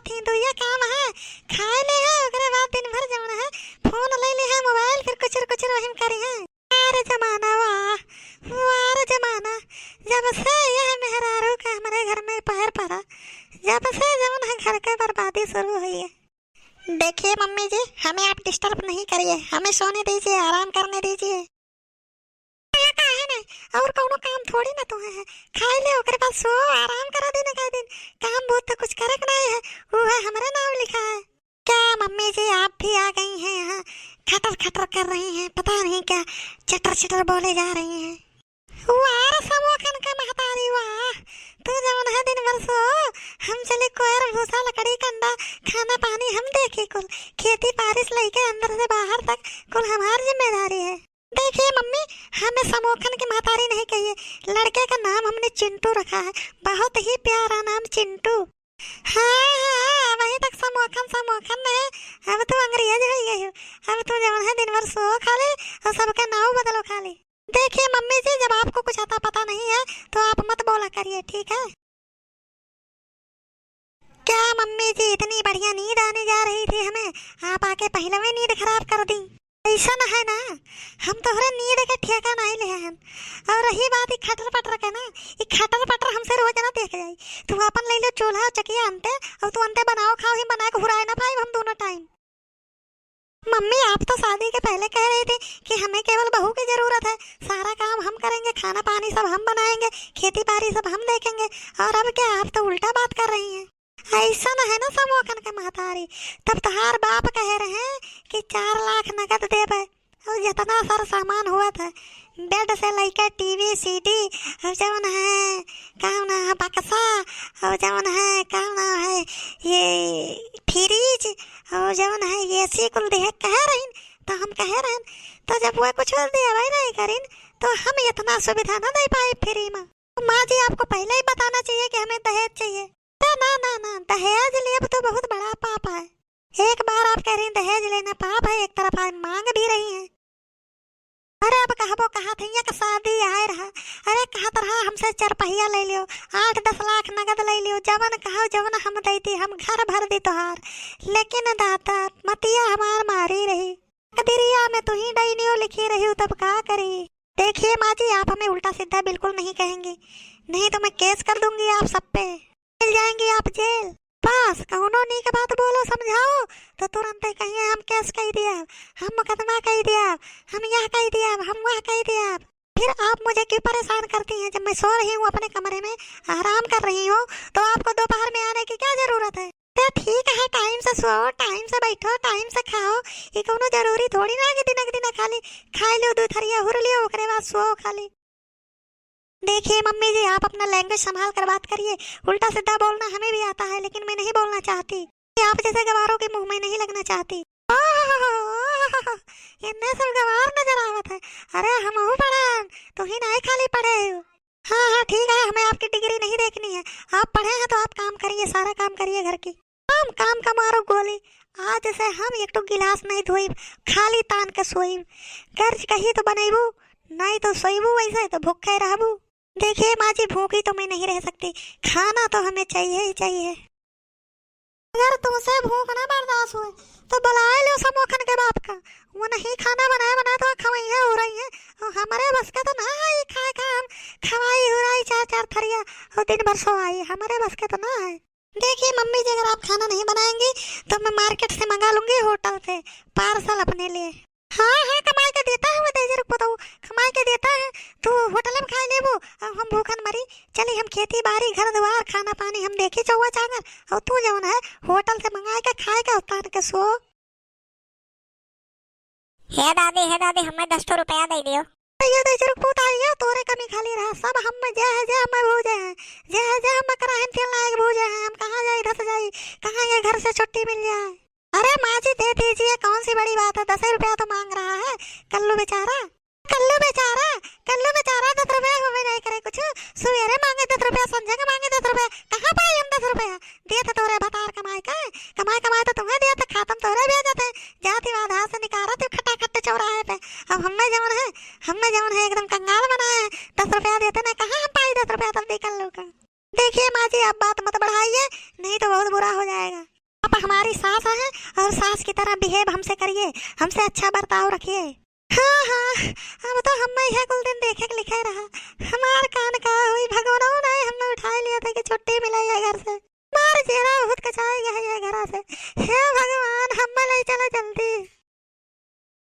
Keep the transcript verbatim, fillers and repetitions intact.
थी, दुइया काम है, खाए ले है, ओकरे बाद दिन भर जवन है, फोन ले ले है, मोबाइल, फिर कुचुर कुचुर वही में करी है। वाह रे जमाना, वाह, वाह रे जमाना, जब से यह मेहरारू का हमरे घर में पैर पड़ा, जब से जवन है घर के बर्बादी शुरू हुई है। देखिए मम्मी जी, हमें आप डिस्टर्ब नहीं करिए, हमें सोने दीजिए, आराम करने दीजिए। यहाँ का है ना, और कौनो काम थोड़ी ना तो है, खाए ले, ओकरे बाद सो, आराम करा दिन का दिन, काम बहुत तो कुछ करे के नहीं है, वो है हमरे नाम लिखा है। क्या मम्मी जी, आप भी आ गई हैं यहाँ, खटर खटर कर रही हैं, पता नहीं क्या चटर चटर बोले जा रही हैं। वाह रे समोखन का महतारी वाह, तू जवन है दिन भर सो, हम चले कोयर भूसा लकड़ी कंडा, खाना पानी हम देखी कुल, खेती बारिश लइके अंदर से बाहर तक कुल हमार जिम्मेदारी है। देखिए मम्मी, हमें समोखन की महतारी नहीं कहिए, लड़के का नाम हमने चिंटू रखा है, बहुत ही प्यारा नाम चिंटू। हाँ, हाँ, अबहीं तक समोखन, समोखन नहीं, अब तू अंग्रेज होइ गई हो। अब तू जवन है दिन भर सो खाली और सबके नाव बदलो खाली। देखिए मम्मी जी, जब आपको कुछ आता पता नहीं है तो आप मत बोला करिए, ठीक है? क्या मम्मी जी, इतनी बढ़िया नींद आने जा रही थी हमें, आप आके पहले में नींद खराब कर दी। ऐसा ना है ना, हम तोहरे नींद के ठेका नहीं ले हन। और रही बात ई खटर पटर के ना, ई खटर पटर हमसे रोज ना देख जाई। तू अपन ले लो चूल्हा चकिया अंते, और तू अंते बनाओ खाओ ही, बना के हुराए ना पाई हम दोनों टाइम। मम्मी, आप तो शादी के पहले कह रही थी कि हमें केवल बहू की जरूरत है, सारा काम हम करेंगे, खाना पानी सब हम बनाएंगे, खेती बाड़ी सब हम देखेंगे, और अब क्या, आप तो उल्टा बात कर रही हैं। ऐसा ना है ना समोखन के महतारी, तब तहार बाप कहे रहे कि चार लाख नगद देबे, और जितना सारा सामान हुआ था, बेड से लेके टीवी, सीडी, और जवन है, का नाम है, बक्सा, और जवन है, का नाम है, ये फ्रिज, और जवन है, एसी कुल देहे कहे रहिन, तो हम कहे रहन, तो जब वो कुछ देवे नहीं करिन, तो हम इतना सुविधा ना दे पाए फ्री में। तो माँ जी, आपको पहले ही बताना चाहिए कि हमें दहेज चाहिए। ना, ना, ना, ना, दहेज लेब तो बहुत बड़ा पाप है। एक बार आप कह रही दहेज लेना पाप है, एक तरफ आप मांग भी रही हैं। अरे अब कहबो कहा थे, एक शादी आए रहा, अरे कहत रहा हमसे चरपहिया ले लियो, आठ दस लाख नगद ले लियो, जवन कहो जवन हम देती, हम घर भर दी तोहार। लेकिन दादा, मतिया हमार मारी रही, तकदीरिया में तू ही डैनियो लिखी रही, तब का करी? देखिए माँ जी, आप हमें उल्टा सीधा बिल्कुल नहीं कहेंगी, नहीं तो मैं केस कर दूंगी आप सब पे, चल जाएंगी आप जेल। बस कौनो नीक बात बोलो, समझाओ, तो तुरंत ही कहिए हम केस कह दिया, हम मुकदमा कह दिया, हम यह कह दिया, हम वह कह दिया। फिर आप मुझे क्यों परेशान करती हैं? जब मैं सो रही हूँ अपने कमरे में, आराम कर रही हूँ, तो आपको दोपहर में आने की क्या जरूरत है? तो ठीक है, टाइम से सोओ, टाइम से बैठो, टाइम से खाओ। ये कौनो जरूरी थोड़ी ना है कि दिनक दिनक खाली खाई लियो, दो थरिया हुर लियो, ओकरे बाद सोओ खाली। देखिए मम्मी जी, आप अपना लैंग्वेज संभाल कर बात करिए। उल्टा सीधा बोलना हमें भी आता है, लेकिन मैं नहीं बोलना चाहती। आप जैसे गवारों के मुंह में नहीं लगना चाहती। ओह, इन्हें सब गवार नजर आवत है। अरे हमहू पढ़े हैं, तू ही नहीं खाली पढ़े हो। हाँ, हाँ, ठीक है, हमें आपकी डिग्री नहीं देखनी है। आप पढ़े हैं तो आप काम करिए, सारा काम करिए घर की। काम, काम का मारो गोली। आज से हम एक ठो गिलास नहीं धोइब, खाली तान के सोइब। गर्ज कही तो बनैबू, नहीं तो सोइबू, वैसे तो भूखे रहबू। देखिए माँ जी, भूखी तो मैं नहीं रह सकती, खाना तो हमें चाहिए ही चाहिए। अगर तुमसे भूख ना बर्दाश्त होए तो बुलाए लो समोखन के बाप का, वो नहीं खाना बनाए बनाए तो खवाई है हो रही है। और हमारे बस का तो ना है ये खाए का, हम खवाई हो रही चार चार थरिया और दिन भर सोवाई, हमारे बस का तो ना है। देखिए मम्मी जी, अगर आप खाना नहीं बनाएंगी तो मैं मार्केट से मंगा लूंगी होटल से पार्सल अपने लिए। हाँ, हाँ, कमाई के देता है वो दहेजर को तो, कमाई के देता है। तू होटल में खाए लेबो, अब हम भूखन मरी। चली हम खेती बाड़ी, घर द्वार, खाना पानी हम देखी, चौवा चांगर, और तू जवन है होटल से मंगाए के खाए के उतार के सो। हे दादी, हे दादी, हमें दस ठो रुपया दे दियो। ये दहेजर को पूत आई है, तोरे कमी खाली रहा, सब हम में जे है, जे हमें भूजे हैं, जे है, जे हम करा हम तेल लायक भूजे हैं, हम कहाँ जाई, धस जाई, कहाँ ये घर से छुट्टी मिल जाए। अरे माँ जी, दे दीजिए, कौन सी बड़ी बात है, दस ही रुपया तो मांग रहा है कल्लू बेचारा। कल्लू बेचारा, कल्लू बेचारा, दस रुपया को भी नहीं करे कुछ। सुबेरे मांगे दस रुपया, संझे के मांगे दस रुपया, कहाँ पाए हम दस रुपया? दिए थे तोरे भतार कमाई का, कमाई कमाई तो तुम्हें दिए थे, खातम तोरे भेजे थे, जातिवाद हाथ से निकारा थे खटाखट चौराहे पे। अब हमें जवन है, हमें जवन है एकदम कंगाल बनाए हैं, दस रुपया देते नहीं, कहाँ हम पाई दस रुपया तब दे कल्लू का। देखिए माँ जी, आप बात मत बढ़ाइए, नहीं तो बहुत बुरा हो जाएगा। हमारी सास है और सास की तरह behave हमसे करिए, हमसे अच्छा बर्ताव रखिए। हाँ, हाँ, अब तो हम्मे इहे कुल दिन देखे के लिखे रहा। हमार कान का हुई, भगवानो नाहीं हम्मे उठाए लिया था कि छुट्टी मिले ये घर से। हमार जेरा बहुत कचाए गया है ये घरा से। हे भगवान, हम्मे ले चला जल्दी।